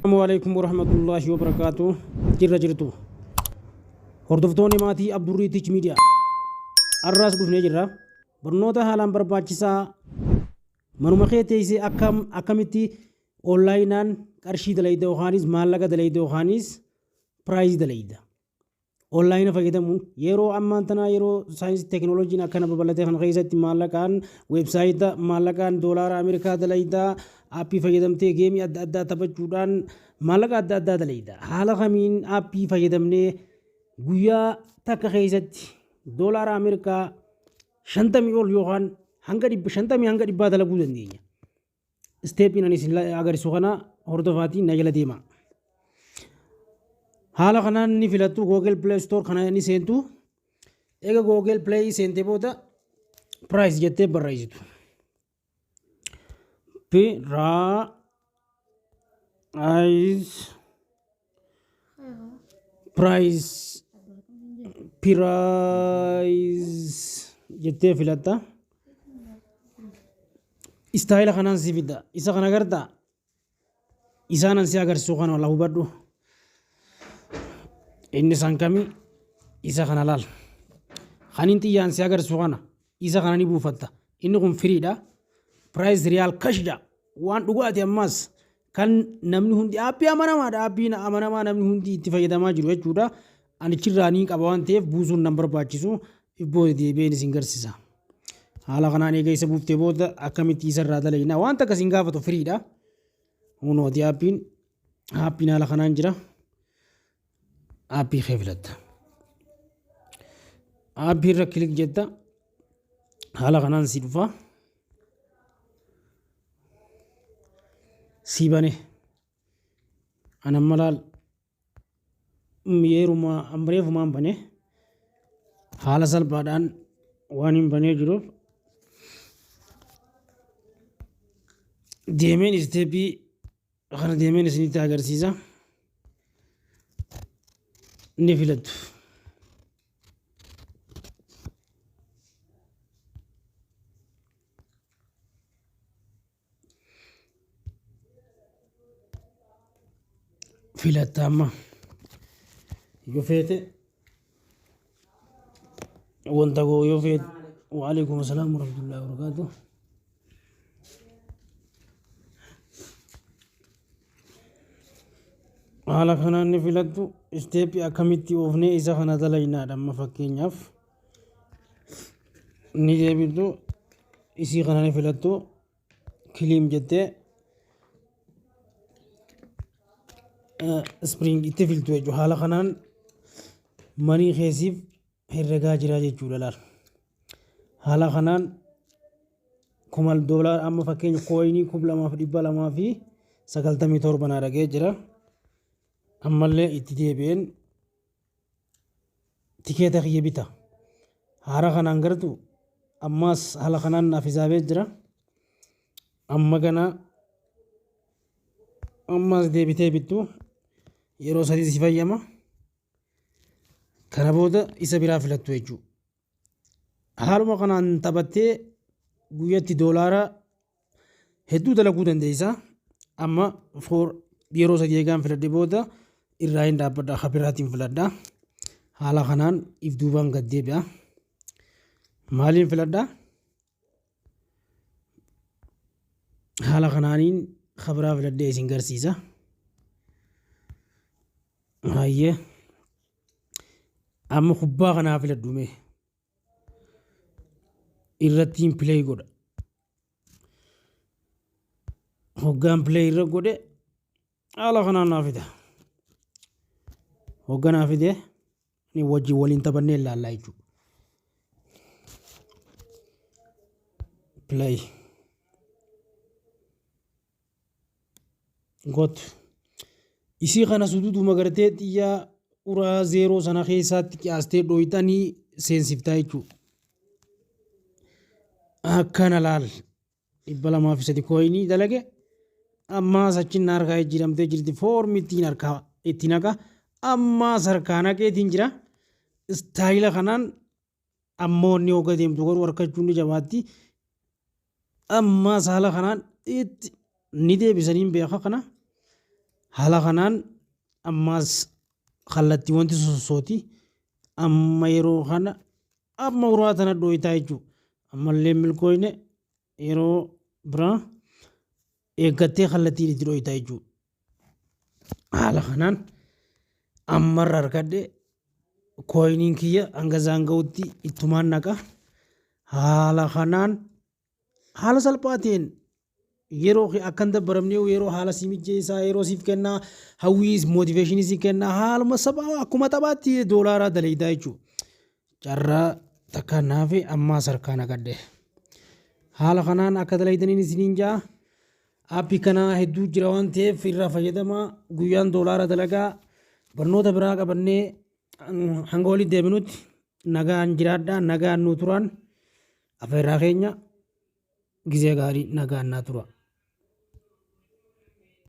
Assalamu alaikum warahmatullahi wabarakatuh. Jirra jirtu. Hordoftoonni maatii Abdurrii Teach Media. Har'aas dhufnee jirra. Barnoota haalaan barbaachisaa manuma kee teessee akkam akkamitti onlaayinaan qarshii dalayda yookaanis maallaqa dalayda yookaanis piraayizii dalayda. Onlaayina fayyadamuun yeroo ammaan tanaa yeroo saayinsii teekinooloojiin akkana babal'ate kana keessatti maallaqaan weebsaayita maallaqaan doolaara Ameerikaa dalaydaa aappii fayyadamtee geemii adda addaa taphachuudhaan maallaqa adda addaa dalayda. Haala kamiin aappii fayyadamnee guyyaa takka keessatti doolaara Ameerikaa 50 ol yookaan hanga dhibba 50 hanga dhibbaa dalaguu dandeenya. Isteeppiin ani isin agarsiisu kana hordofaatii na jala deema. Haala kanaan ni filattu Google Play Store kana ni seentu. Eega Google Play seentee booda price jettee barreessitu. P ra ice price price jettee filatta. Istaayila kanaan si fida. Isa kana agartaa? Isaanan si agarsiisu kana wala hubadhu. Inni san kami? Isa kana laal. Kanin xiyyaan si agarsiisu kana isa kana ni buufatta. Inni kun firiidha. Price real cash jedha. Waan dhugaati ammaas kan namni hundi aappii amanamaadha. Aappiin amanamaa namni hundi itti fayyadamaa jiru jechuudha. Ani achirraa niin qaba waan ta'eef buusuun nan barbaachisu. Ibboo deebi'een isin garsiisa. Haala kanaan eega isa buuftee booda akkamitti isarraa dalayna waan takka isin gaafatu firiidha. Hunooti aappiin aappiin haala kanaan jira. Aappii kee filatta. Aappii irra kilik jetta. Haala kanaan si dhufa. Si bane. Ana amma laal yeruma reefumaan bane haala salphaadhaan waan hin banee jiruuf deemeen isteeppii kana deemeen isinitti agarsiisa ni filattu. Filatta amma yoo feete wanta goo yoo feete waalaikum asalaam warahmatullahi wabarakaatuh. Haala kanaan ni filattu isteeppii akkamitti oofnee isa kana dalaynaadha amma fakkeenyaaf ni deebitu isii kana ni filattu kiliim jettee ispiriing itti filtu jechuudha haala kanaan manii keessiif herregaa jira jechuudha laal haala kanaan kuma doolaara amma fakkeenya kooyinii 2297 naa dhagee jira ammallee itti deebi'een tikeeta kiyya bita haara kanaan gartu ammaas haala kanaan naaf hisaabee jira amma gana ammaas deebitee bittu yeroo sadii si fayyama kana booda isa biraa filattu jechuudha. Haaluma kanaan taphattee guyyatti doolaara hedduu dalaguu dandeessa. Amma foor yeroo sadii eegaan filadhe booda irraa hin dhaabbadha akka biraatiin filadha. Haala kanaan if duubaan gad deebi'a. Maaliin filadha? Haala kanaaniin kabiraa filadhee isin garsiisa. Hayyee. Amma kubbaa kanaa filadhu mee. Irrattiin play godha. Hoggaan play irra godhe haala kanaan naa fida. Hogga naa fide ni wajjin waliin taphannee ilaallaa jechuudha. Play. Got. Isii kana sududuma gartee xiyyaa uraa zeeroo sana keessaatti qiyaastee dhooytanii seensiftaa jechuudha. Akkana laal 203 kooyinii dalage ammaas achiin na harkaa jijjiiramtee jirti foormi ittiin harkaa itti naqa ammaas harkaa naqeetiin jira istaayila kanaan Ammoo inni hogga deemtu garuu harkachuun ni jabaatti. Ammaas haala kanaan itti ni deebisaniin beeka kana. Haala kanaan ammaas kallattii wanti sossooti. Amma yeroo kana amma uraa tana dhooytaa jechuudha. Ammallee milkooyne, yeroo biraa eeggattee kallattiin itti dhooytaa jechuudha. Haala kanaan ammarra harkadhe, coiniin kiyya hanga isaan ga'utti ittumaan naqa. Haala kanaan haala salphaa ta'een yeroo akkan dabbaramne, yeroo haala si mijeessaa, yeroo siif kennaa, hawwii motivationii siif kennaa, haaluma sabaa akkuma taphaatti doolaaraa daleeydaa jechuudha. Carraa takka naafi ammaa sarkaa naqadhe. Haala kanaan akka dalaydaniin isiniin jaa. Appii kana hedduu jira waan ta'eef irraa fayyadamaa, guyyaan doolaara dalagaa. Barnoota biraa qabannee hanga walitti deebinutti nagaan jiraadhaa, nagaan nuu turaan. Afeerraa keenya gizee gaarii, nagaan naa tura.